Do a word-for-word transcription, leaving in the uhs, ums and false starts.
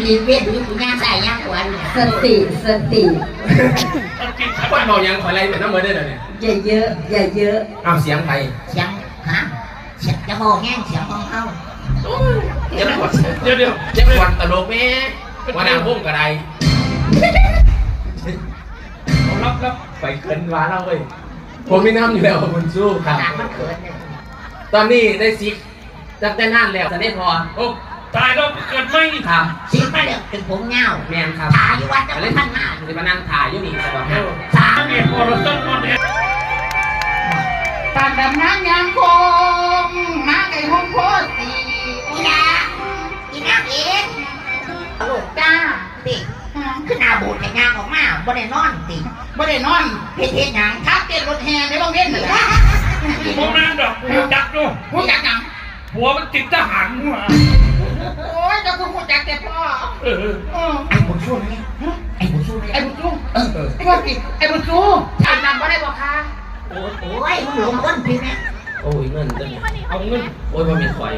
รีเวทหรือกูย่างซ้ายย่างขวาอยู่เนี่ย สติ สติ คนเมายังขออะไรแต่น้ำมือได้เลยเนี่ย อย่าเยอะ อย่าเยอะ เอาเสียงไป เสียง ฮะ เสียงจะโมแห้งเสียงของเขา โอ้ยเดี๋ยวก่อนเดี๋ยวเดี๋ยวเดี๋ยวก่อนตลกแม่ว่าหนังวงกระไดรับรับไปเกินวาเล่าเว้ย ผมมีน้ำอยู่แล้วคุณสู้ครับ หนังมันเขินเนี่ย ตอนนี้ได้สิ ตั้งแต่นานแล้วจะได้พอ โอ้ ตายแล้วเกิดไม่ครับ สิมาแล้วเป็นผมยาว แม่นครับ ถ่ายอยู่วัดจะไม่ทันมา จะมานั่งถ่ายอยู่นี่ตลอดนะ สาม เอ็ด อรสันนอนเอ็ด ปากดำน้ำยางคง มาไก่ห้องโพสี อีหยัง อีนางเอก ตลกจ้า ติ อืม คือหน้าบูดแต่ยางออกมา บ่ได้นอนติ บ่ได้นอน เฮ็ดเฮ็ดหยัง ขับเต้นรถแห่ในบางเว้นนั่นแหละ บ่แม่นดอก ฮู้จักอยู่ ฮู้จักหยัง ผัวมันติดทหาร โอ้ย เจ้าคือฮู้จักแต่พ่อ เออ เออ ไอ้บุญสู้นี่ ไอ้บุญสู้นี่ ไอ้บุญสู้ เออ ไอ้บุญสู้ ไอ้บุญสู้ อาบน้ำบ่ได้บ่คะ โอ้ย โอ้ย มึงหลงก้นพี่แม่ โอ้ย เงินตัวนี้ เอาเงิน โอ้ย บ่แม่นข่อย